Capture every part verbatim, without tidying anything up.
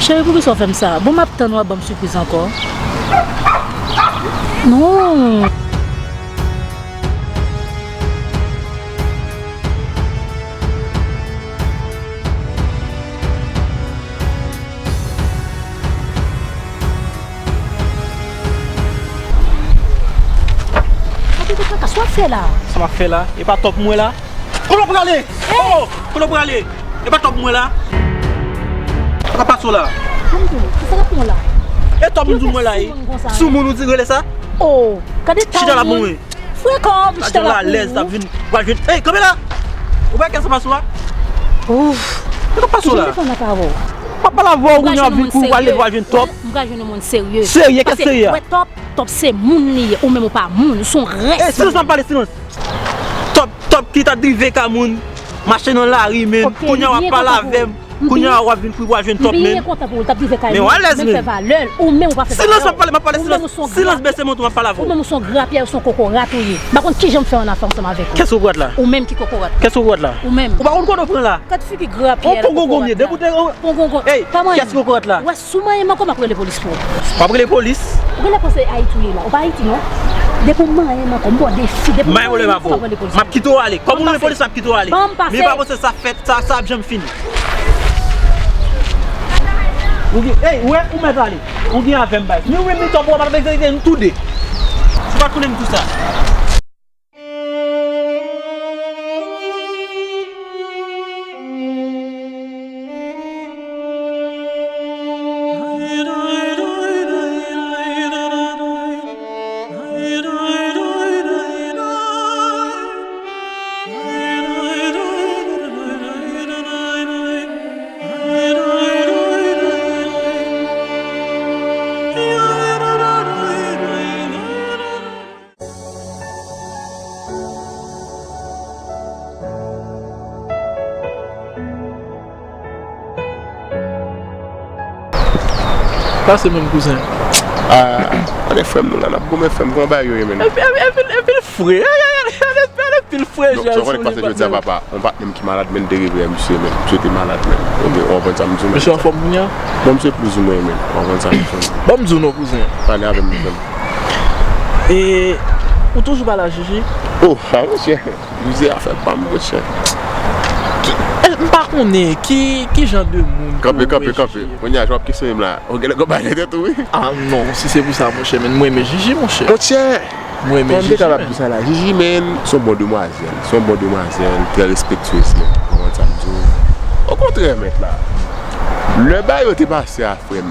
Cheri, poukisa w fè m sa? Bon, m ap tann w ap ban m sipriz ankò. Non. Sa w ap fè la? Sa m ap fè la? E pa Top mwen la? Kote w prale? Oh! Kote w prale? E pa Top mwen la? Sa k ap pase w la? Sa m di w? Sa k ap pran w la? E Top m di w mwen la, e? Soumoun ou di rele sa? Oh, gade ta moun. Chita la pou mwen. Frekan, chita la pou ou. Alèz, t ap vin, pral jwenn. Ey, kanpe la! Ou pa kè sa pase w la? Ouf. Sa k ap pase w la? Kijan m fè ann ap avè w? M ap pale avè w, kounye a vin kou, pral leve, pral jwenn Top. M pral jwenn yon moun serye. Serye, kè serye a? Paske, wè Top, Top se moun li ye, ou menm ou pa moun, ou se yon rès. Ey, silans, m ap pale, silans. Top, Top ki t ap drive ka moun, mache nan lari menm, kounye a w ap pale avè m, kounye a w ap vin kou, w ap jwenn Top menm. M byen kontan pou ou, l t ap drive kay moun, ou menm fè valè l, ou menm ou pa fè valè w. Silans, m ap pale, m ap pale, silans. Silans, bese mont ou, m ap pale avè w. Ou menm ou se yon grapyè, ou se yon kokorat ou ye. M pa konn kijan m fè ann ap fè ansanm avèk ou. Kès ou kokorat la? Ou menm ki kokorat. Kès ou kokorat la? Ou menm. Ou pa konn kote w pran la? Gad figi grapyè la, kokorat la. Pongongon m ye, depi w te, pongongon. Ey, kiyès ki kokorat la? Wè, si w manyen m ankò, m ap rele polis pou ou. W ap rele polis? Ou genlè panse Ayiti w ye la. Ou pa Ayiti, non? Depi w manyen m ankò, m ba w defi. Depi w manyen m ankò, m ap rele polis. M ap kite w ale. Kòm ou rele polis, m ap kite w ale. Ban m pase. Men pa panse sa fèt, sa, sa ap janm fini. Ou gen, ey, ou wè, ou mèt ale. Ou gen avè m, baz. Ni ou menm, ni Top, w ap egzekite nou toude. Ou pa konnen m di w sa. Pase menm kouzen. Ah, gade frè m nou la, n ap goumen frè m, kòman bagay yo ye, menn? Epi, epi, epi, epi l fre, gade, gade, gade pil fre. Donk, sa w konnen k pase jodi a, papa? Yon patnè m ki malad, menn, delivre misye, menn. Misye te malad, menn. Ou konprann sa m di w, menn? Misye anfòm kounye a? Bon, misye plizoumwen, menn. Ou konprann sa m di w? Ban m di w non, kouzen. Pale avè m, kouzen. E, ou toujou pale a Jiji? Oh, ah, monchè. Jiji afè pa m, monchè. Ki, e, m pa konnen ki, ki jan de moun ke w wè Jiji ye. Kanpe, kanpe, kanpe. Kounye a, jan w ap kesyone m la, ou genlè gon bagay nan tèt ou, wi. Ah non, si se pou sa, monchè, men mwen renmen Jiji, monchè. Monchè! Mwen renmen Jiji, men. Kòman m te kapab di sa la? Jiji, men, se yon bon demwazèl. Se yon bon demwazèl, trè respektyez, men. Ou konprann sa m di w? Okontrè, mèt la. Lè bagay yo te pase a, frè m,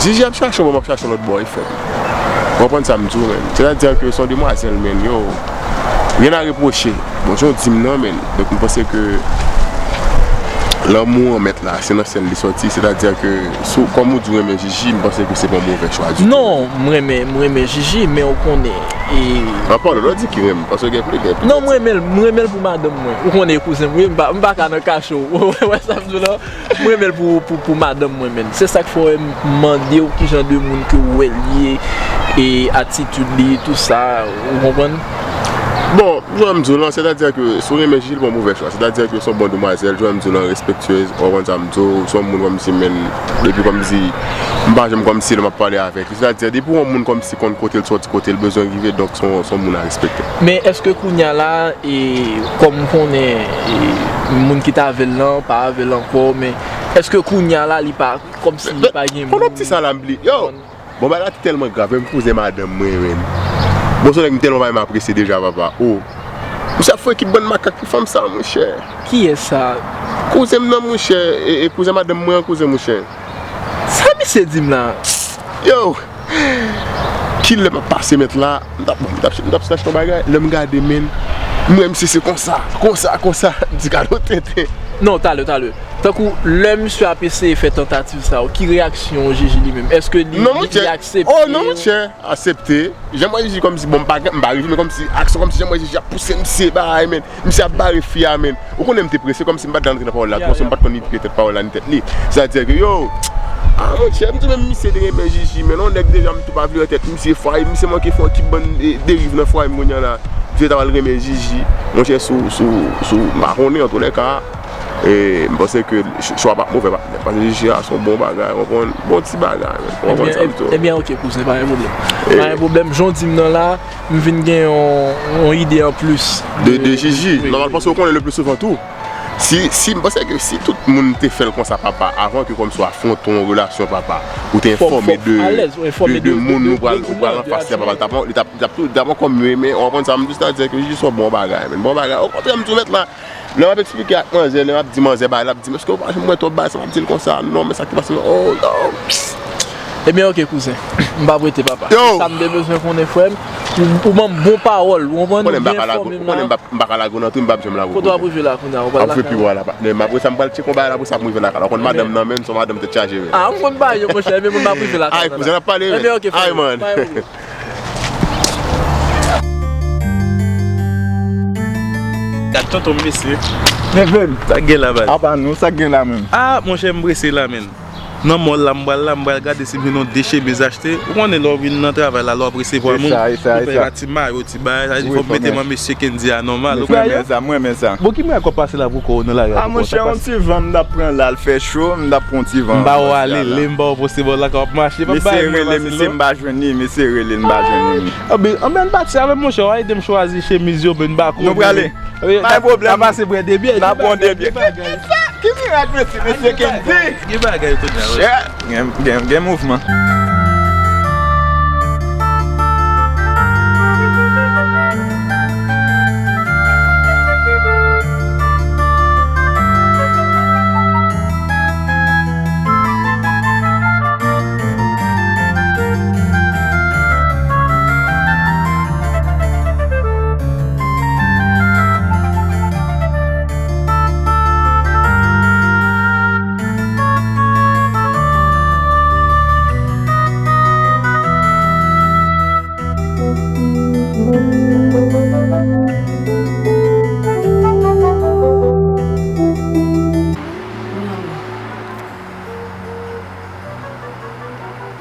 Jiji ap chache yon bò, m ap chache yon lòt bò, wi, frè m. Ou konprann sa m di w, men. Sètadi ke se yon demwazèl, men, yo. Rien à reprocher. Bon, se yon di m nan, men. Donk, m panse ke lanmou an, mèt la, se nan sèl li sòti, sètadi ke, si w, kòm ou di w renmen Jiji, m panse ke se pa yon movè chwa ditou. Non, m renmen, m renmen Jiji, men ou konnen, e... An palan, lè w di ki renmen, paske gen pli, gen pli. Non, m renmen l, m renmen l pou madanm mwen. Ou konnen kouzen m, wi, m pa, m pa ka nan kache w. Ou wè sa m di w la? M renmen l pou, pou, pou madanm mwen, menn. Se sa k fè w wè m mande w ki jan de moun ke w wè l ye, e atitid li, tou sa, ou konprann? Bon, jan m di w lan, sètadi ke si w renmen Jiji, l pa yon movè chwa. Sètadi ke se yon bon demwazèl, jan m di w lan, respektyez, ou konprann sa m di w, se yon moun kòmsi, menn, epi kòmsi, m pa janm kòmsi lè m ap pale avèk li. Sètadi, depi w wè yon moun kòmsi konn kote l sòti, kote l bezwen rive, donk se yon, se yon moun a respekte. Men èske kounye a la, e, kòm m konnen, e, moun ki t avè l lan pa avè l ankò, men èske kounye a la, li pa, kòmsi li pa gen moun? Pandan w di sa la, m bliye. Yo! Bon, bagay la te tèlman grav, menm kouzen madanm mwen, menn. Bon, se yon nèg m tèlman pa menm apresye deja, papa. Oh. Misye ap fè ekip bann makak pou fanm sa, monchè. Kiyès sa? Kouzen m nan, monchè. E, e kouzen madanm mwen an, kouzen, monchè. Sa misye di m la? Yo! Kilè m ap pase, mèt la? M t ap, bon, m t ap, m t ap chache yon bagay. Lè m gade, menn, m wè misye se konsa, konsa, konsa. M di, gade yon tenten. Non, talè, talè. Tankou lè misye ap eseye fè tantativ sa yo, ki reyaksyon Jiji li menm? Èske li, li, li aksepte? Oh, non, monchè. Aksepte. Jan m wè Jiji kòmsi, bon, m pa, m pa rive, men kòmsi, aksyon kòmsi jan m wè Jiji ap pouse misye bagay, menn. Misye ap bare fi a, menn. Ou konnen m te prese, kòmsi m pa t vle antre nan pawòl la twò, so m pa t konn ni pye tèt pawòl la, ni tèt li. Sètadi ke, yo, ah, monchè, m di menm misye te renmen Jiji, menn. Yon nèg deja m tou pa vle wè tèt misye fwa, e misye manke fè yon ti bann, e, deriv nan fwaye m kounye a la. Misye ta pral renmen Jiji. Monchè, sou, sou, sou, m pa konnen, antoulèka, E m panse ke ch- chwa pa move, patnè. Paske Jiji a se yon bon bagay, w konprann? Bon ti bagay, men. W konprann sa m di w? Ebyen, ok, kouzen, pa gen pwoblèm. Pa gen pwoblèm. Jan w di m nan la, m vin gen yon, yon ide an plis de, de Jiji. Wi, nòmal, paske w konnen le pli souvan tou. Si, si, m panse ke si tout moun te fè l konsa, papa, avan ke kòmsi w afwonte yon relasyon, papa, ou te enfòme de, de, de moun ou pral, ou pral anfas la, papa, li t ap, li t ap tou, li t ap ankò mye, men w konprann sa, m jis ta di ke Jiji se yon bon bagay, men bon bagay. Okontrè, m di w mèt la, lè m ap eksplike ak manzè, lè m ap di manzè bagay la, ap di m, èske w pa janm wè twòp bagay sa, m ap di l konsa, non, men sa ki pase, oh, non. Ebyen, ok, kouzen. M p ap rete, papa. Yo! Sa m te bezwen konnen, frè m. Ou, ou ban m bon pawòl, ou konprann? Ou enfòme m la. Ou konnen m pa ka lage w nan trou, m p ap janm lage w. Kote w ap rive la, kounye a? Ou pral lakay ou? Ap rive pi bò la, patnè. M, apre sa, m pral tcheke yon bagay la, apre sa, m rive lakay la. Ou konn madanm nan, menm, se yon madanm tèt chaje, menm. Ah, ou konn bagay yo, monchè, ebyen, m ap rive lakay la. Ay, kouzen, n ap pale, men. Ebyen, ok, frè m. Ay, man. Gad tonton m, mesye. Nevem. Sa k gen la, baz? Apa nou, sa k gen la menm? Ah, monchè, m prese la, menn. Nan mòl la, m pral la, m pral gade si m jwenn yon de chemiz achte. Ou konnen lè w vin nan travay la, lè w ap resevwa moun, ou fè yon ti mayo, ti bagay, sa vle di fò m mete m an mesye Kendy a nòmal, ou konprann? Mwen renmen sa, mwen renmen sa. Bon, ki mwen ankò pase la pou kò w nan lari a? Ah, monchè, yon ti van m t ap pran la, l fè cho, m t ap pran yon ti van. M ba w ale, lè m ba w poste bò la, ka w ap mache, pa bay mwen pase non. Mesye rele, mesye m pa jwenn li, mesye rele, m pa jwenn li. Anben, anben, pati avè m, monchè, w a ede m chwazi chemiz yo, men m pa konnen. Nou prale. Pa gen pwoblèm. N a pase bwè de byè. N a pran de byè. Ki mirak, mesye, mesye Kendy? Gen bagay kounye a, wi. Gen, gen, gen mouvman.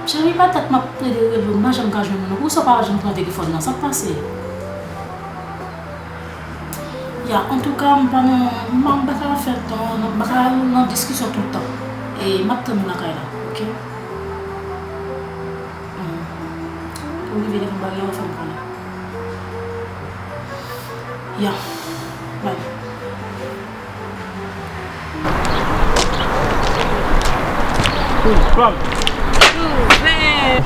Cheri, pa tèt m ap plede rele w, m pa janm ka jwenn ou non. Poukisa w pa janm pran telefòn nan? Sa k pase? Ya, antouka, m pa nan, m pa, m pa ka fè tan, m pa ka nan diskisyon tout tan. E m ap tann ou nan kay la, oke? Hmm. Pou m rive devan bagay yo, fè m konnen. Ya. Bye. Kouz pa m. Kouzen.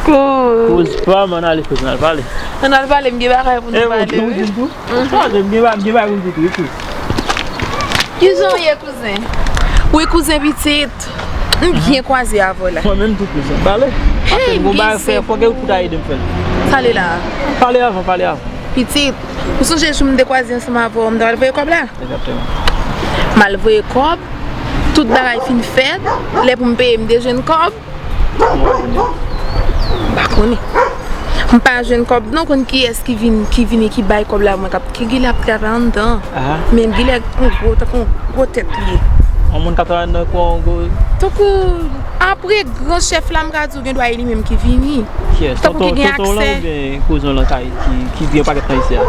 Kouz. Kouz pa m, ann ale kouz, ann al pale. Ann al pale, m gen bagay pou nou pale, wi. Ou di m tou? Ou chwazi, m gen ba-, m gen bagay pou m di tou, wi, kouz. Kijan w ye, kouzen? Wi, kouzen pitit. M byen kwaze avè w la. Mwen menm tou, kouz. Ann pale. Hey, m gen se pou. Fòk ou ta ede m fè l. Sa l ye la? Pale avan, pale avan. Pitit, ou sonje jou m te kwaze ansanm avè w, m t al voye kòb la? Egzakteman. M al voye kòb, tout bagay fin fèt, lè pou m peye, m te jwenn kòb. M pa konnen. M pa jwenn kòb, non, konn kiyès ki vin, ki vini, ki bay kòb la, mwen k ap, ki, ki ap travay anndan. Men gilè yon gwo, tankou yon gwo tèt li ye. Yon moun k ap travay anndan, kwa, yon gwo. Tankou, apre gran chèf la, m ka di w gen dwa e li menm ki vini. Kiyès? Tankou ki gen aksè. Tonton w lan oubyen kouzen w lan ki, ki gen pakèt nan isi a?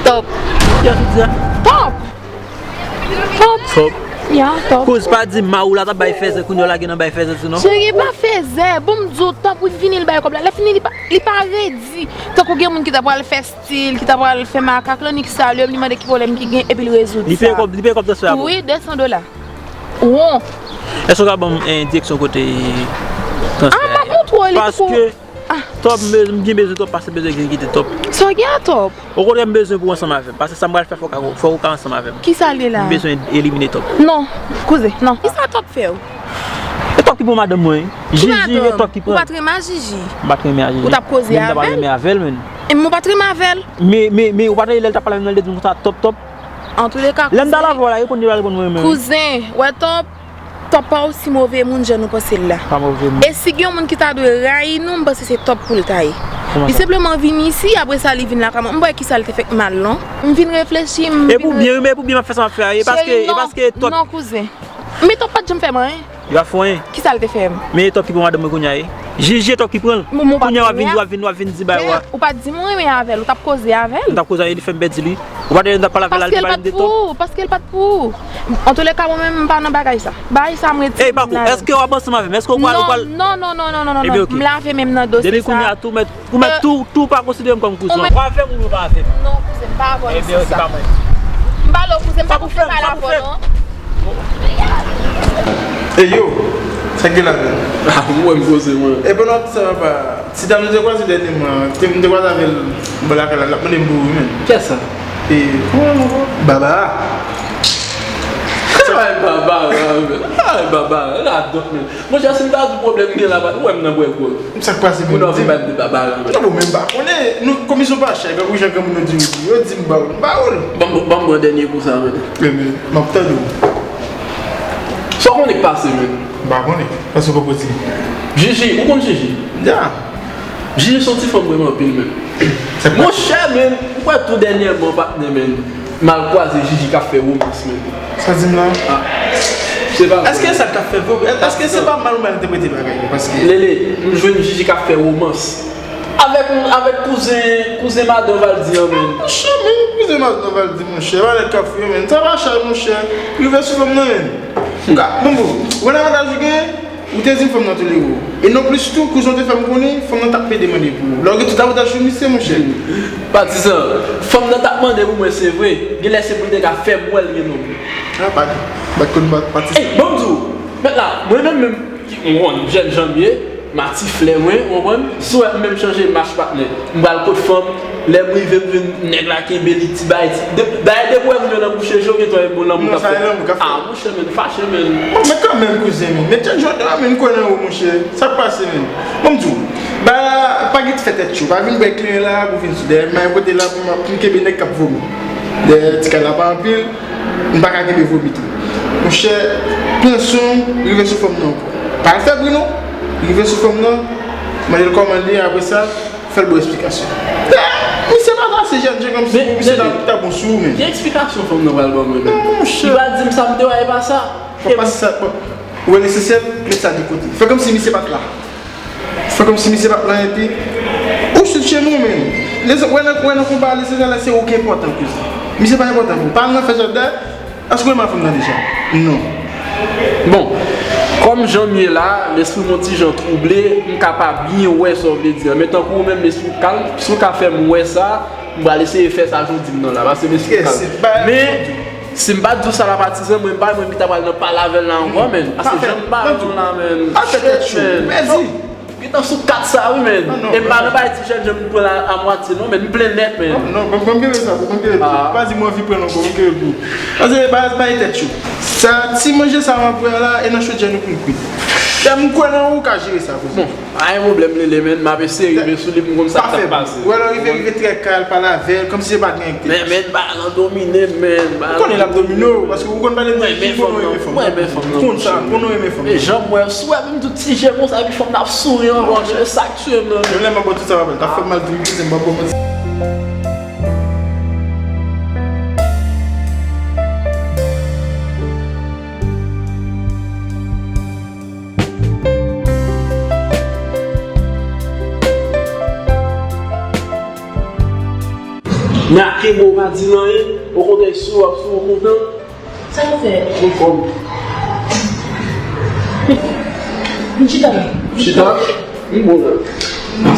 Top. Kiyès ou di a? Top. Top. Top. Ya, Top. Kouz pa di Maou la t ap bay fèzè, kounye a w lage nan bay fèzè tou, non? Cheri, pa fèzè. Bon, m di w, Top, wi, vini, l bay kòb la. Lè fini, li pa, li pa redi. Tankou gen moun ki ta pral fè stil, ki ta pral fè makak, lan, li salye m, li mande ki pwoblèm ki gen, epi l rezoud sa. Li peye kòb, li peye kòb transfè a pou ou? Wi, de san dola. Won. Èske w ka ban m, eh, direksyon kote transfè a ye? Ah, m ap montre w li pou. Paske Top, m bez-, m byen bezwen Top, paske m bezwen gen kite Top. Sa w gen a Top? Okontrè, m bezwen pou w ansanm avè m, paske sa m pral fè, fòk, fòk ou ka ansanm avè m. Kisa l ye la? M bezwen elimine Top. Non, kouzen, non. Kisa Top fè w? E Top ki pran madanm mwen, wi. Jiji, e Top ki pran. Ou pa t renmen a Jiji? M pa t renmen a Jiji. Ou t ap koze avè l? Men m ta pral renmen avè l, menn. E men ou pa t renmen avè l? Men, men, men, ou pa tande lè l t ap pale avè m nan, l te di m konsa, Top, Top. Antouka, kouzen. Lè m t al avè w la, e konn li pral reponn mwen menm. Kouzen, wè Top, Top pa osi move moun jan nou panse l la. Pa move moun. E si gen yon moun ki ta dwe rayi nou, m panse se Top pou l ta ye. Kòman sa? Li senpleman vin isi, apre sa li vin lakay mwen. M pa wè kisa l te fè k mal non. M vin reflechi, m vin. E pou byen, wi, men e pou byen m ap fè sa m ap fè a, e paske, e paske Top. Non, kouzen. Men Top pa t janm fè m anyen. Li pa fè w anyen. Kisa l te fè m? Men e Top ki pran madanm mwen kounye a, wi. Jiji e tòk ki pran l. Kounye a w ap vin, w ap vin, w ap vin di bay wa. Ou pa t di m ou renmen avè l, ou t ap koze avè l. M t ap koze avè l, li fè m pèdi li. Ou pa t wè lè m t ap pale avè l, li te pale m de tòk. Paske l pa t pou ou, paske l pa t pou ou. Antouka, mwen menm, m pa nan bagay sa. Bagay sa, m retire m ladan l. Ey, Pakou, èske w ap ansanm avè m? Èske w pral, ou pral... Non, non, non, non, non, non, non, non. Ebyen, oke. M la avè menm nan dosye sa. Depi kounye a tou, mèt, ou mèt tou, tou pa konsidere m kòm kouzen w. Ou avè m oubyen ou pa avè m? Non, kouzen, m pa avè w nan sans sa. Ebyen, oke, pa mwen. M pale w, kouzen, m pa pou fè pale avè w, non. Ey yo, sa k gen la menm? Ah, ou wè m poze mwen. E pandan w ap di sa, papa, ti dam nou te kwaze dènyèman, te, m te kwaze avè l bò lakay la, l ap mande m pou ou wi, menn. Kiyès sa? E, kòman l ankò? Baba. Ay, Baba, menn. Ay, Baba, radòt, menn. Monchè, si m ta di w pwoblèm gen la, ou wè m nan bwè gwòg. Sa k pase, moun nan vin bat de Baba la, menn. Non, bon, men m pa konnen. Nou, komisyon pa chè, granmoun jan granmoun yo di, yo di m ba w, m ba w. Ban m, ban m pran dènye kou sa, menn. Ebyen, m ap tande w. Sa w konnen k pase, menn? M pa konnen. Paske w poko di. Jiji, ou konn Jiji? Ya. Jiji se yon ti fanm m renmen anpil, menn. Monchè, menn, ou wè tou dènyèman, patnè, menn. M al kwaze Jiji k ap fè womans, menn. Sa di m la? Ah, se pa vre. Èske sa l t ap fè vre? Èske se pa mal ou mal entèprete bagay yo? Paske Lele, m jwenn Jiji k ap fè womans. Avèk, avèk kouzen, kouzen madan Valdi an, menn. Monchè, menn, kouzen madan Valdi, monchè. Malèt k ap fouye, menn. Sa pa chay, monchè. Rive sou fanm nan, menn. Ka, bon, bon. Ou wè nan avantaj ou genyen? Ou te di m fanm nan tolere w. E non plis tou, kouzen w te fè m konnen, fanm nan t ap pede mande pou ou. Lè w gen tout avantaj sou misye, monchè. Patizan, fanm nan t ap mande pou mwen, se vre. Genlè se pou l te ka fè m wè l gen nonm. Ah, pa di. Bat kòn bat, patizan. Ey, ban m di w, mèt la, mwen menm menm, m konn jèn jan m ye, m a ti flè mwen, ou konprann? Si w wè m menm chanje mach patnè, m pral kot fanm, lè m rive, m jwenn nèg la kenbe li ti bay, ti, de, dayè depi w wè moun yo nan bouch yo, gentan e bon lanmou k ap fèt. Non, sa e lanmou k ap fèt. Ah, monchè, men, fache, men. Bon, men kanmenm, kouzen, men. Men John Jordan, men, m kwè nan ou, monchè. Sa k pase, men? Bon, m di w, ba, pa gen ti fè tèt cho. Pa vin bwè kleren la, pou vin sou dèyè m, mayen kote la, pou m, pou m kenbe nèg k ap vomi. Dèyè ti kay la pa anpil, m pa ka kenbe vomi tou. Monchè, pran swen w, rive sou fanm nan ankò. Pa al fè bri, non. Rive sou fanm nan, mande l kòman l ye, apre sa, fè l ba w esplikasyon. Misye pa trase jèn jan kòmsi misye ta, ta bon sou ou menm. Ki esplikasyon fanm nan pral ban mwen menm? Non, monchè. Li pral di m sa m te wè, e pa sa. Fò pase sa, bon, ou wè lesansyèl, met sa de kote. Fè kòmsi misye pa t la. Fè kòmsi misye pa t la, epi ou sot chez nous menm. Wè nan, wè nan konba lesansyèl la, se ou ki enpòtan, kouzen. Misye pa enpòtan pou ou. Pa al nan fè jòdè. Èske w renmen fanm nan deja? Non. Bon, kòm jan m ye la, lespri m yon ti jan twouble, m ka pa byen wè sa w vle di a. Men tankou ou menm, lespri w kalm, si w ka fè m wè sa, m pral eseye fè sa jan w di m nan la, paske lespri w kalm. Men, si m pa t di w sa la, patizan, mwen, m pa mwen ki ta pral nan pale avè l la ankò, menn. Paske jan m pale w la, menn. Pa fè tèt cho. Shit, menn. Gentan sou kat sa wi, menn. E m pa nan bay ti jèn jan m pran l a, a mwatye non, menn, m plen nèt, menn. Non, non, ban m kenbe sa, ban m kenbe pou ou. Pa di m anvi pran l ankò, ban m kenbe pou ou. Paske pa, pa gen tèt cho. Sa, ti manje sa m ap pran la, e nan chodyè nou pou l kwit. Lè m kwè nan ou, ou ka jere sa pou mwen. Bon, pa gen pwoblèm, Lele, menn, m ap eseye rive sou li pou m konn sa k ap pase. Ou wè lè w rive, rive trè kay, al pale avè l, kòmsi se pa t gen anyen k te pase. Men, menn, ba, l an domine m, menn. Ou konnen l ap domine w, paske ou konn pale de Jiji, ou konnen w renmen fanm nan. Mwen renmen fanm nan. Ou konn sa, ou konnen w renmen fanm nan. E jan m wè, si w wè m tout ti je konsa, epi fanm nan ap souri ankò, men sa k tye m nan. Menm lè m ap bò tout sa, m ap fè m mal tou, wi, kouzen, m p ap bò manti. Nake bon, pa di l anyen, okontrè, si w ap sou kontan. Sa yo fè? Anfòm. Vin chita la. Chita? M bon la.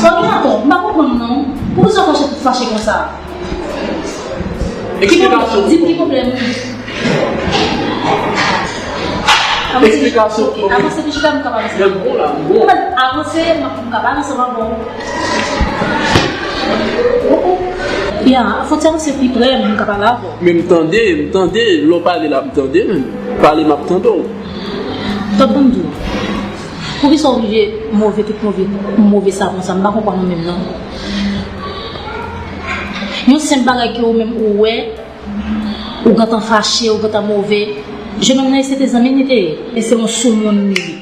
Sa w gen ankò? M pa konprann non. Poukisa w fache, fache konsa? Eksplikasyon. Di m ki pwoblèm ou. Avanse. Eksplikasyon. Ok, avanse, vin chita, m ka pale ansanm. M bon la, m bon. Avanse, m, m ka pale ansanm avè w. Byen, fò w ti avanse pi pre, m ka pale avè w. Men m tande, m tande, lè w pale la, m tande, men pale, m ap tande w. Tande, ban m di w. Poukisa w oblije move, tout move, move sa konsa? M pa konprann ou menm, non. Yon senp bagay ke ou menm ou wè, ou gentan fache, ou gentan move. Jennonm nan, se te zanmi m li te ye. E se yon soumoun li ye.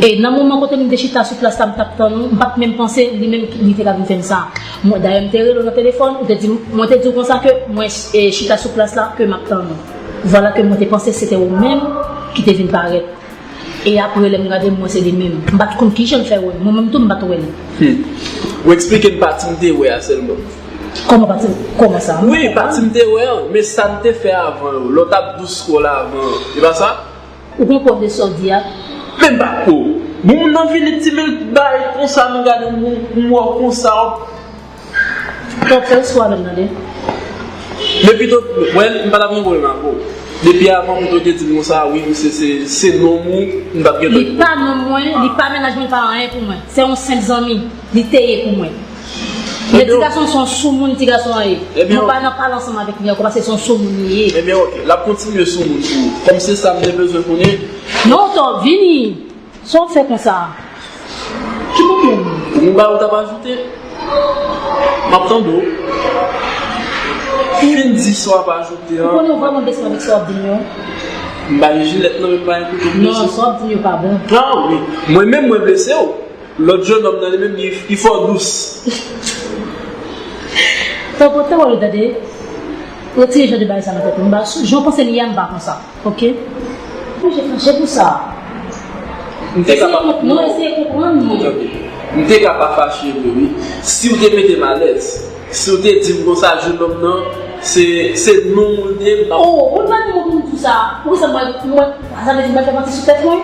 E nan moman kote nou te chita sou plas la, m t ap tann ou, m pa t menm panse li menm li te ka vin fè m sa. Mwen, dayè, m te rele w nan telefòn, ou te di m, mwen te di w konsa ke mwen, e, chita sou plas la, ke m ap tann ou. Vwala ke mwen te panse se te ou menm ki te vin parèt. E apre, lè m gade, m wè se li menm. M pa t konn kijan l fè wè m. Mwen menm tou, m pa t wè l. Hmm. Ou eksplike m pati m te wè a sèlman. Kòman pati? Kòman sa? Wi, pati m te wè an, men sa n te fè avan yo, lè w t ap dous kò l avan an, e pa sa? Ou konprann de sa w di a? Men m pa ko. Bon, moun nan vini ti men l bay konsa, m gade m, m wè w konsa. Top, fè respè avè m, tande. Men pito, wè, m pa t ap gen pwoblèm avè w. Depi avan, pito te di m konsa, wi, misye se, se nonm ou, m t ap gen. Li pa nonm mwen, li pa mennaj mwen, li pa anyen pou mwen. Se yon senp zanmi, li te ye pou mwen. Men ti gason se yon soumoun, ti gason an ye. Mwen pa nan pale ansanm avèk li ankò, paske se yon soumoun li ye. Ebyen, ok, l ap kontinye soumoun pou ou. Kòm se sa m te bezwen konnen. Non, Top, vini. Sa w fè konsa? Ki pwoblèm ou? Ou ba ou t ap ajoute? M ap tande w. Fin di sa w ap ajoute an. Ou konnen w vrèman blese m avèk sa w ap di m yo. M ba li jilèt nan men m pa ekoute w blese. Non, sa w ap di m yo pa bon. Ah wi. Mwen menm mwen blese w. Lòt jennonm nan li menm li, li fò dous. Tanpotè w tande. Retire jan de bagay sa nan tèt ou. M ba, jan w panse li ye a, m pa konsa. Ok. Oblije fache pou sa. M te ka pa, non, eseye konprann mwen. Ok. M te ka pa fache vre wi. Si w te mete m alèz, si w te di m konsa, jennonm nan, se, se nonm ou l te ye, m t ap... Oh, ou pa di mwen pou m di w sa. Poukisa mwen, mwen, sa vle di mwen fè manti sou tèt mwen?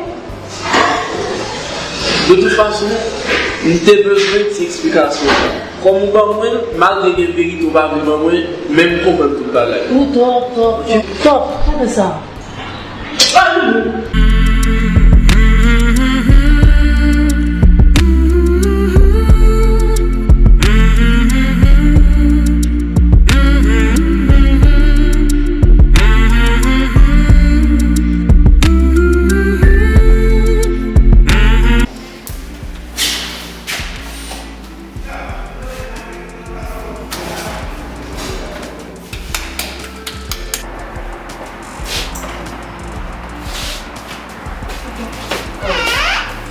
De tout fason, m te bezwen ti eksplikasyon sa. Kòm ou ban mwen l, malgre gen verite ou pa vle ban mwen, men m konprann tout bagay. Ou Top, Top, Top, Top, gade sa.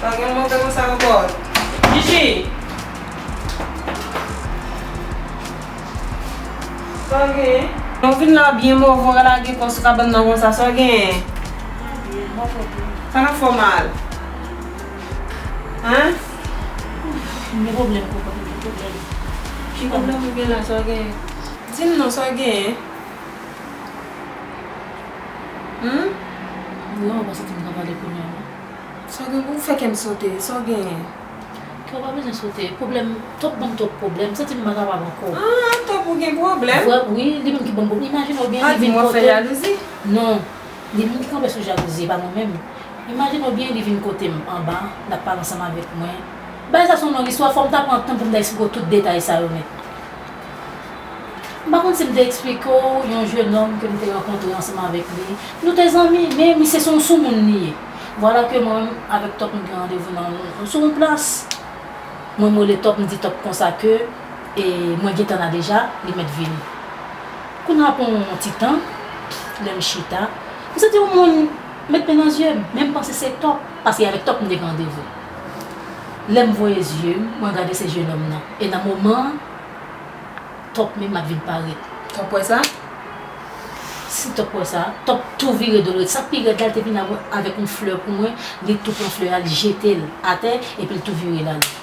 Sa gen move konsa ankò. Chichi! Sa w gen? Ou vin la byen move, w lage kò sou kabann nan konsa, sa w gen? Sa k ap fè w mal? Hen? M gen pwoblèm, pwoblèm, pwoblèm. Ki pwoblèm ou gen la, sa w gen? Di m non, sa w gen? Humm? Non, m pa santi m ka pale kounye a non. Sa w gen pou w fè kè m sote? Sa w genyen? Kè w pa bezwen sote. Pwoblèm, Top ban m twòp pwoblèm. M santi m pa kapab ankò. Ah, Top ou gen pwoblèm? Vre, wi, li menm ki ban m pwoblèm. Imajine w byen, li vin kote m. Pa di m w ap fè jalouzi? Non. Li menm ki kanpe sou jalouzi, e pa mwen menm. Imajine w byen, li vin kote m anba, l ap pale ansanm avèk mwen. Bagay sa se yon long istwa, fò m ta pran tan pou m ta eksplike w tout detay sa yo nèt. M pa konn si m te eksplike w, yon jennonm ke m te rankontre ansanm avèk li. Nou te zanmi, men misye se yon soumoun li ye. Vwala ke mwen menm avèk Top nou gen randevou nan, sou yon plas. Mwen, m rele Top, m di Top konsa ke, e, mwen gentan la deja, li mèt vini. Kounye a pran yon ti tan, lè m chita, m santi yon moun met men nan zye m, men m panse se Top, paske avèk Top m te gen randevou. Lè m voye zye m, mwen gade se jennonm nan. E nan moman an, Top menm ap vin parèt. Top wè sa? Si Top wè sa, Top tou vire do l ret. Sa k pi rèd la, l te vin avè-, avèk yon flè pou mwen, li tou pran flè a, li jete l atè, epi l tou vire l ale.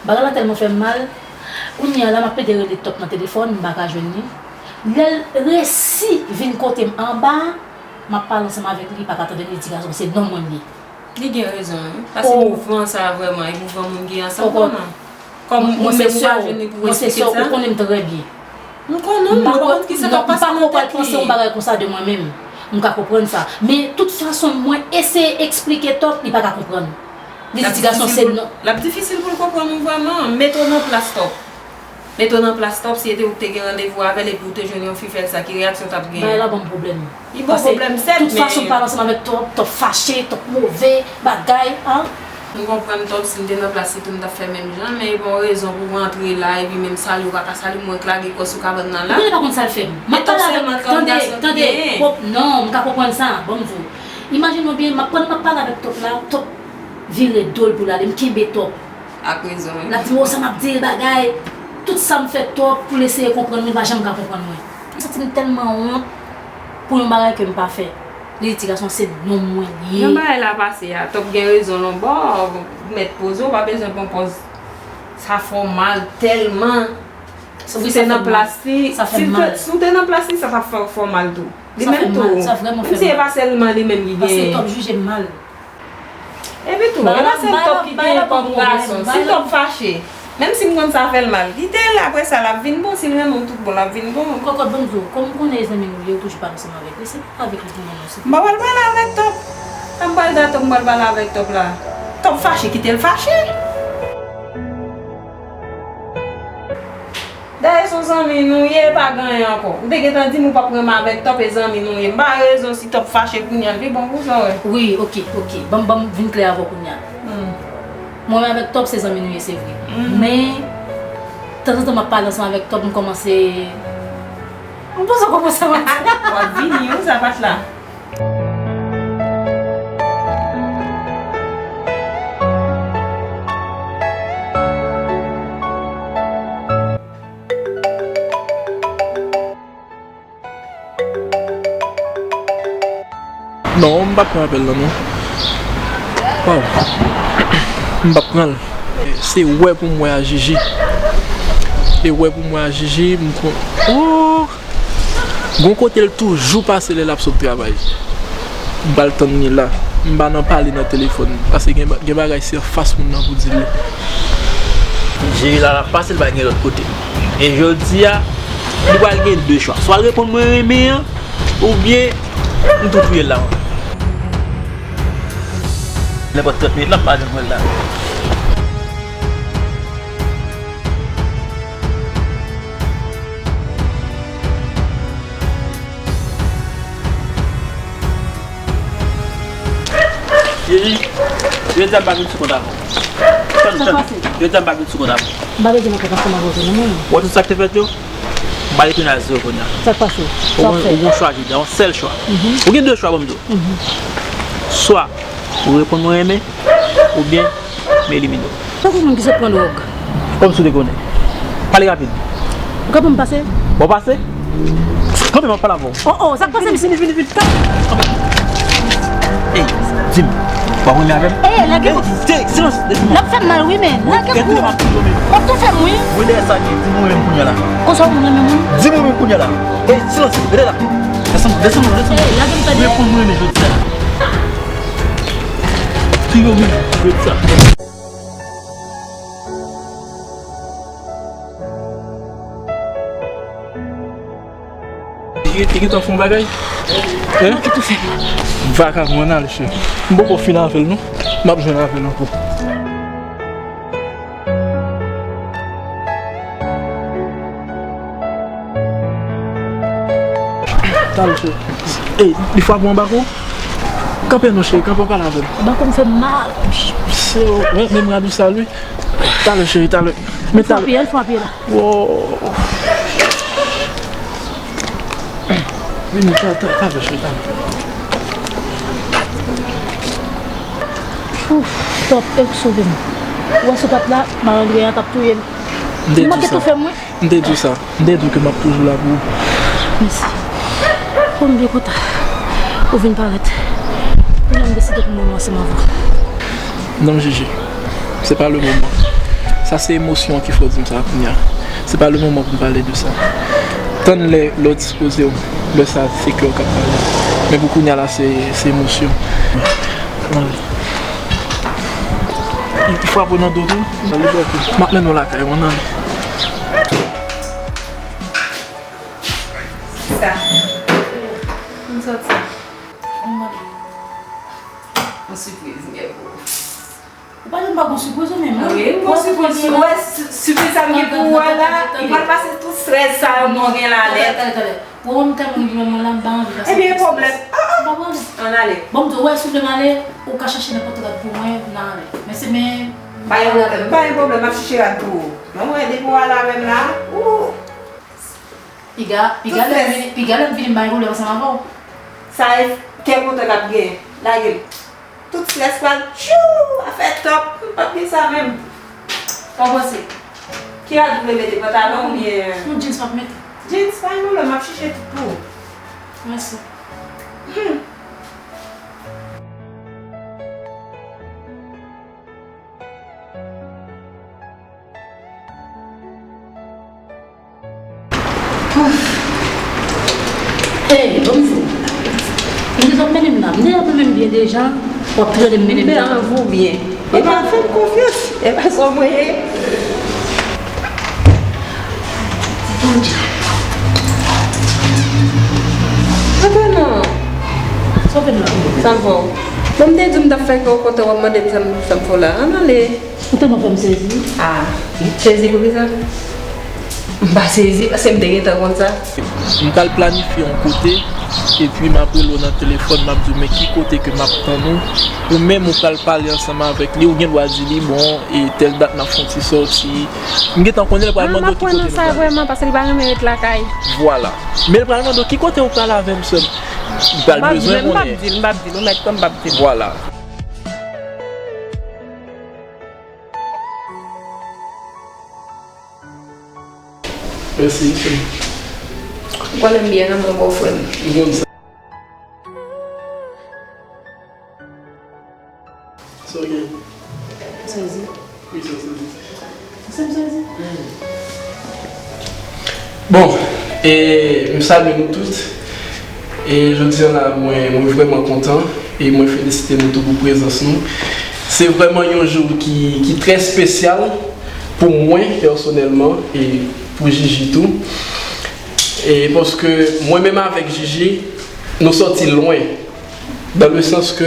Bagay la tèlman fè m mal, kounye a la, m ap plede rele Top nan telefòn, m pa ka jwenn li. Lè l resi vin kote m anba a, m ap pale ansanm avèk li, li pa ka tande m, li di gason, se nonm mwen li ye. Li gen rezon, wi. Paske mouvman sa a vrèman, e mouvman moun gen ansanm vrèman. Kòm ou menm ou pa jwenn li pou w eksplike sa. Ou konnen m trè byen. M konnen w, m pa konn kisa k ap pase nan tèt li. M pa ko pral panse yon bagay konsa de mwen menm. M ka konprann sa. Men tout fason, mwen eseye eksplike Top, li pa ka konprann. Li di ti gason se non. L ap difisil pou l konprann ou vrèman. Mete w nan plas Top. Mete w nan plas Top, si se te ou ki te gen randevou avè l epi ou te jwenn yon fi fè l sa, ki reyaksyon w t ap genyen? Bagay la ban m pwoblèm. Li ba w pwoblèm sèt, men. Tout fason m pale ansanm avèk Top, Top fache, Top move, bagay, an. M konprann Top, si m te nan plas li tou, m t ap fè menm jan, men e pa yon rezon pou w rantre la, epi menm salye ou pa ka salye m, ou wè k lage kò sou kabann nan la. Ou konnen pa konn sa l fè m. M ap pale avèk, tande, tande, non, m ka konprann sa, ban m di w. Imajine w byen, m ap, pandan m ap pale avèk Top la, Top vire do l pou l ale, m kenbe Top. Ak rezon, wi. L ap di m, "O, sa m ap di l bagay." Tout sa m fè Top pou l eseye konprann mwen, li pa janm ka konprann mwen. M santi m tèlman wont pou yon bagay ke m pa fè. Li di ti gason se nonm mwen li ye. Jan bagay la pase a, Top gen rezon non. Bon, mèt poze, w pa bezwen pran pòz sa fòmal tèlman. Si w te nan plas li, si w te nan plas li, sa t ap fè w fè w mal tou. Li menm tou. Menm si e pa sèlman li menm ki genyen. Paske Top jije m mal. Epi tou, e pa sèl Top ki genyen kòm gason. Si Top fache, menm si m konn sa fè l mal, kite l, apre sa, l ap vin bon. Si l renmen w tout bon, l ap vin bon. Kòkòt, ban m di w, kòm m konnen e zanmi nou ye, ou toujou pale ansanm avèk li, se pa avèk li pou mwen non, se pou... M pa pral pale avèk Top. Sa m pral di a Top, m pral pale avèk Top la. Top fache, kite l fache. Dayè se yon zanmi nou ye, pa gen anyen ankò. Ou te gentan di m ou p ap renmen avèk Top, e zanmi nou ye. M pa rezon si Top fache kounye a, l pi bon pou sa, w wè. Wi, oke, oke. Ban m, ban m vin klè avè w kounye a. Hmm. Mwen menm avèk Top se zanmi nou ye, se vre. Mhm. Men, tanzantan m ap pale ansanm avèk Top, m kòmanse, m panse w konprann sa m ap di. W ap vini, wi, sa pa t la. Non, m p ap pran apèl lan non. Waw. M p ap pran l. Se wè pou m wè a Jiji. E wè pou m wè a Jiji, m kon... Oh! Gon kote l toujou pase lè l ap sot travay. M pral tann li la. M pa nan pale nan telefòn. Paske gen, gen bagay se anfas moun nan pou di l. Jiji la, l ap pase, l pa gen lòt kote. E jodi a, li pral gen de chwa. Swa l reponn mwen renmen an, oubyen m tou touye l la. Nenpòt trant minit la, m pa janm wè l la. Jiji, jodi a m pa vin sou kont avè w. Tann, tann. Jodi a m pa vin sou kont avè w. M pa bezwen nan kont ansanm avè w tou non, mwen. Wè tout sa k te fèt yo? M pale kounye a zewo kounye a. Sa k pase? Ou gon, ou gon chwa jodi a, yon sèl chwa. Mhm. Ou gen de chwa pou m di w. Mhm. Swa ou reponn mwen renmen, oubyen m elimine w. Tankou moun ki sot pran dwòg. Kòmsi w te konnen. Pale rapid. Ou ka ban m pase? Bon, pase. Kanpe, m ap pale avè w. Oh, oh, sa k pase, mesye? Vini, vini, vini. Kanpe. Ey, di m, w ap renmen avè m? Ey, lage kou. Ey, silans, lage kou. L ap fè m mal, wi, men. Lage kou. W ap tou fè m, wi. Wi, dèyè sa, di m ou renmen m kounye a la. Konsa w konn renmen moun? Di m ou renmen m kounye a la. Ey, silans, rete la. Desann, desann, desann. Ey, lage m, tande. Ou reponn mwen renmen jodi a. Tiye w menm, rete sa. Li gentan fè yon bagay. Hein? Manke tou fè m. Vakabon, ann ale, cheri. M poko fin avè l, non. M ap jwenn avè l ankò. Talè, cheri. Ey, li frape w anba kou? Kanpe non, cheri, kanpe, pale avè m. Anba kou m fè m mal. Se, men, men m radou sa, wi. Talè, cheri, talè. Men talè. L frape, l frape la. Wow. Vini, ta, ta, talè, cheri, talè. Ouf, Top, e k sove m. Ou wè si w pa t la, malandren an t ap touye m. M te di w sa. Li manke tou fè m, wi. M te di w sa. M te di w ke m ap toujou la pou ou. Mèsi. Bon, m byen kontan ou vin parèt. Kounye a m deside pou m renmen ansanm avè w. Non, Jiji. Se pa le moman. Sa se emosyon an ki fè w di m sa kounye a. Se pa le moman pou m pale de sa. Tann lè, lè w dispoze w. Lè sa, se kè w k ap pale. Men pou kounye a la, se, se emosyon. Ann ale. Li, li frape w nan do tou? M ap mennen w lakay ou, ann ale. Sa. Kòman sa t sa? Yon sipriz m gen pou ou. Ou pa di m pa gon sipriz ou menm, non? Wi, m gon sipriz. Ou wè si-, sipriz sa m gen pou ou a la, li pral pase tout estrès sa yo mwen gen la nèt. Talè, talè, talè. Ou wè m tèlman gen mwen la, m pa anvi pase tout estrès. Ebyen, pwoblèm. Ah, ah. M pa pral. Ann ale. Bon, m di w, wè, si w vle m ale, ou ka chèche nenpòt rad pou mwen, n a ale. Men se men. Pa gen pwoblèm, pa gen pwoblèm, m ap chèche rad pou ou. Men mwen, depi w ale avè m la, ou. Piga, piga lè m vini, piga lè m vini, m bay pwoblèm ansanm avè w. Sa e kè kontan k ap gen. Lage l. Tout estrès pral tchou, afè Top, m p ap gen sa menm. Sa w panse? Ki rad ou vle mete, pantalon oubyen? Yon jeans m ap mete. Jeans, pa gen pwoblèm, m ap chèche tout pou ou. Mèsi. Hmm. Hey, ban m di w. M di w ap mennen m la. M deja mennen m byen deja. W ap trene m mennen m la. M deja ranvou byen. E pa fè m konfyans. E pa sa mwen ye. Antre non. Sa w fè m la? Sa m fè w? Bon, m te di w m t ap fè kè w kontan, w ap mande m sa m, sa m fè w la. Ann ale. Ou tèlman fè m sezi. Ah, sezi poukisa? M pa sezi, paske m te gentan konn sa. M pral planifye yon kote, epi m ap rele w nan telefòn, m ap di w, men ki kote ke m ap tann ou. Ou menm, ou pral pale ansanm avèk li, ou gen dwa di li, bon, e tèl dat n ap fè yon ti sòti. M gentan konnen l pral mande w ki kote nou prale. Vrèman, paske li pa renmen ret lakay. Vwala. Men l pral mande w ki kote ou prale avè m, sè m. Li pral bezwen konnen. M p ap di l, m p ap di l, ou mèt kwè m p ap di l. Vwala. Mèsi, sè m. Ou konnen m byen renmen w, bòfrè m. M konn sa. Sa w gen? Sezi. Wi, sa sezi. Se m sezi. Bon, e, m salye nou tout. E jodi a la, mwen, mwen vrèman kontan. E mwen felisite nou tou pou prezans nou. Se vrèman yon jou ki, ki trè espesyal pou mwen, pèsonèlman, e pou Gigi tou. E paske mwen menm avèk Gigi, nou sòti lwen. Dans le sens ke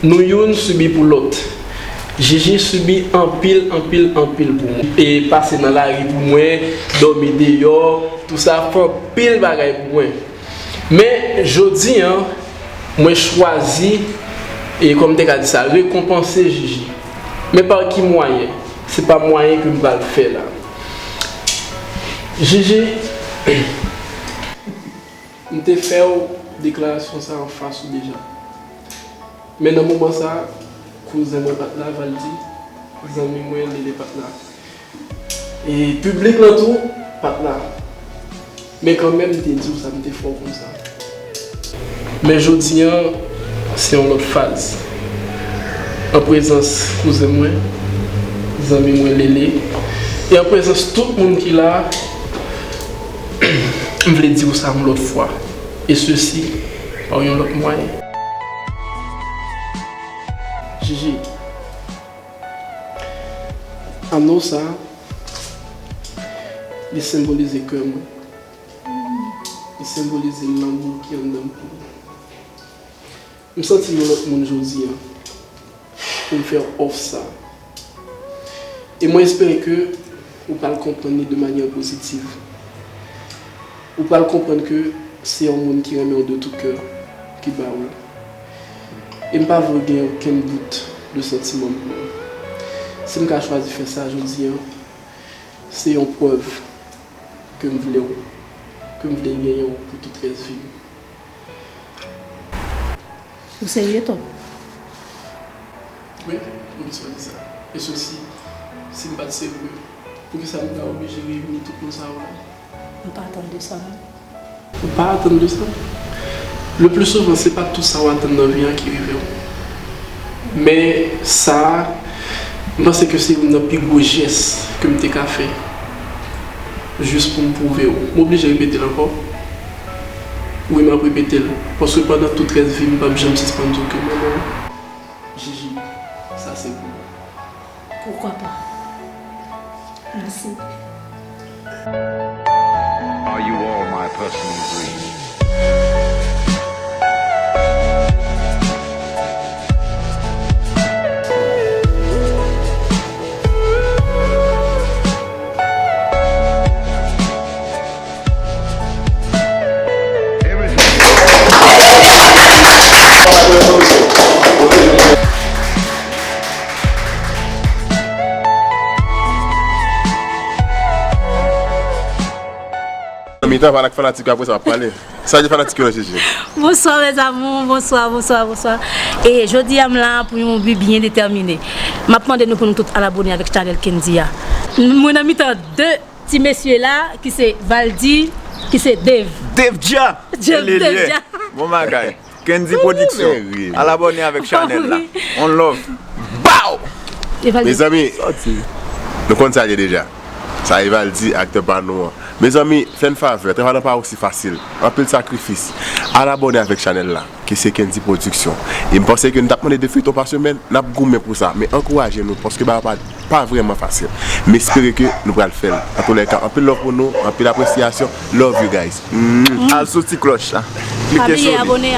nou youn sibi pou lòt. Gigi sibi anpil, anpil, anpil pou mwen. E pase nan lari pou mwen, dòmi deyò, tout sa, fè anpil bagay pou mwen. Men, jodi a, mwen chwazi, e kòm m te ka di sa, rekonpanse Gigi. Men pa ki mwayen? Se pa mwayen ke m pral fè la. Gigi, m te fè w deklarasyon sa anfas ou deja. Men nan moman sa, kouzen mwen pa t la, Valdy, zanmi mwen, Lele pa t la. E piblik lan tou pa t la. Men kanmenm, m te di w sa, m te fè w konn sa. Men jodi a, se yon lòt faz. An prezans kouzen mwen, zanmi mwen Lele, e an prezans tout moun ki la, m vle di w sa yon lòt fwa. E sesi pa yon lòt mwayen. Gigi, anò sa, li senbolize kè mwen. Li senbolize lanmou ki anndan m pou ou. M santi m yon lòt moun jodi a pou m fè w òf sa. E mwen espere ke ou pral konprann li de manyè pozitiv. Ou pral konprann ke se yon moun ki renmen w de tout cœur ki ba ou l. E m pa vle w gen okenn dout de santiman m pou ou. Si m ka chwazi fè sa jodi a, se yon prèv ke m vle w, ke m vle genyen w pou tout rès vi m. Ou serye, Tom? Wi, m bezwen di sa. E sesi, si m pa t serye, poukisa m ta oblije reyini tout moun sa yo la? M pa atann de sa, non. Ou pa atann de sa? Le pli souvan, se pa tout sa w atann nan vi a ki rive w. Men sa a, m panse ke se youn nan pi gwo jès ke m te ka fè. Jis pou m pwouve w. M oblije repete l ankò. Wi, m ap repete l. Paske pandan tout rès vi m, m p ap janm sispann di w ke m renmen w. Gigi, sa se pou ou. Pourquoi pas? Merci. Are you all my personal dreams? Nan mitan, fanatik, fanatik apre sa ap pale. Sa di fanatik yo nan Gigi. Bonsoir mes amours, bonsoir, bonsoir, bonsoir. E jodi a m la pou yon bi byen detèmine. M ap mande nou pou nou tout al abone avèk chanèl Kendy a. Mwen nan mitan de ti mesye la, ki se Valdy, ki se Dave. Dave Dja! Dave, Dave Dja. Bon bagay. Kendy Production. Al abone avèk chanèl la. On love. Bow! Mezanmi, nou konn sa ye deja. Sa e Valdy, aktè pa nou an. Mezanmi, fè n favè, travay la pa osi fasil. Anpil sakrifis. Al abòne avèk chanèl la, ki se Kendy Production. E m panse ke n t ap mande de feyton pa semèn, n ap goumen pou sa. Men ankouraje nou, paske bagay pa, pa vrèman fasil. M espere ke nou pral fè l. Antoulèka, anpil love pou nou, anpil apresyasyon. Love you guys. Mwah. Al sou ti klòch la. Klike sou li.